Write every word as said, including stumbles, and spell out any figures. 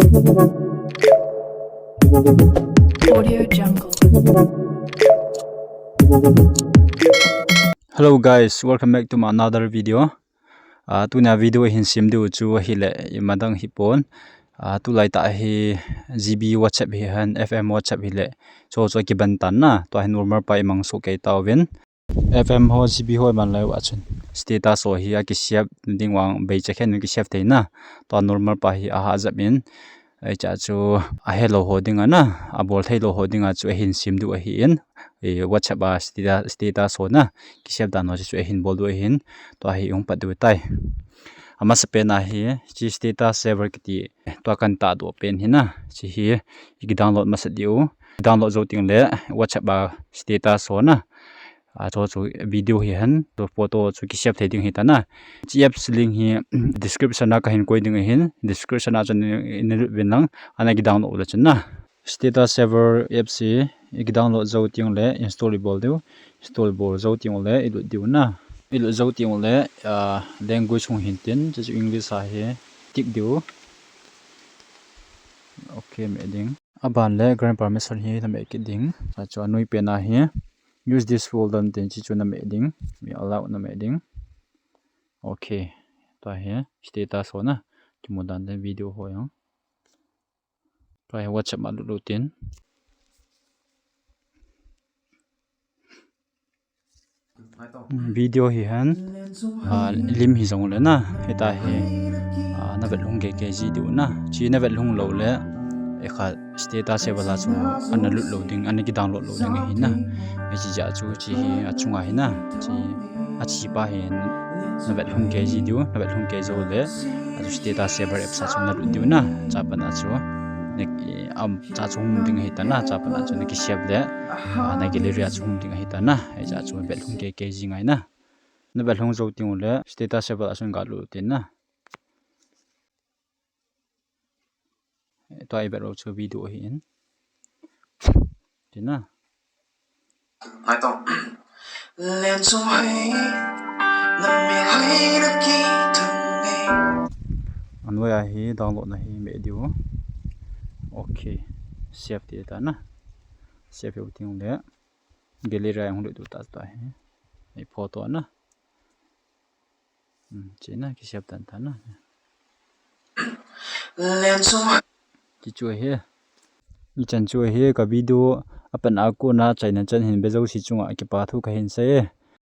Audio Jungle. Hello guys, welcome back to my another video. Ah, tunia video hin sem diu chu ahile, imadang hipon. Ah, tulai tah hi G B WhatsApp hihen, F M WhatsApp hile, chuchu akiban tan na, tua hi normal pa imang soh kei tauvin. F M ho, G B ho iman lai uva chun status ho hi akisave ding vang beicha khen kisave thei na. Tua normal pa hi aha jep in, hiche chu ahelou ho dinga na, abol theilou ho dinga chu ahin sem diu ahin. Eh, WhatsApp a status, status ho na, kisave dan ho chu ahin bol diu ahin. Tua hi hung pat diu tai. Amasapen a hi, hiche status saver kiti, tua kan tahdoh pen hi na, hiche hi ikidownload masat diu. Download jou teng le WhatsApp a status ho na, a, chuchu video hihen, chu photo chu kisave thei ding ahitan na. Hiche apps link hi description a kahin koi ding ahin, description a chun nalut uvin lang, ana kidownload u le chun na. Status saver apps hi ikidownload jou teng le install ibol diu, install ibol jou teng le ilut diu na. Ilut jou teng le, ah, language hung hin tin, chuchu English ahi, tick diu. Okay, meh ding. Aban le grant permission hi nameh kit ding. Chuchu anoi pen a hi use this folder tin, chuchu nameh ding. Mi allow nameh ding. Okay. Tua hi status ho na, kimu dan le video ho jong. Tua hi WhatsApp a lut lut tin. Video hihen, ah, lim hijong le na, hitia hi, ah, navetlhung kei kei ji diu na. Hiche navetlhung lou le, eh, kha status saver a chu ana lut lou ding, ana kidownload lou ding ahi na. Hiche jeh a chu hiche hi achunga hi na, hiche achepa hi navetlhung kei ji diu, navetlhung kei jou le, achu status saver apps a chu nalut diu na, chupan a chu, na, eh, am, chuchu hung ding ahitan na, chupan a chu nakisave le, ah, na gallery a chu hung ding ahitan na, hiche chu vetlhung kei kei ji ngai na. Navetlhung jou teng le, status saver a chun galut tin na. Tua ivet lou chu video ahin. Tin na. Anoi a hi download na hi meh diu. Okay. Save ti ta na. Save u teng le, gallery a hung lut diu ta, tua hi. Ei photo na. Hmm, hiche na, kisave tan tan na. Hiche chu ahi. Hichan chu ahi, ka video apat a kona achaina chan hin ve jouse chunga kipa thu kahin sei e.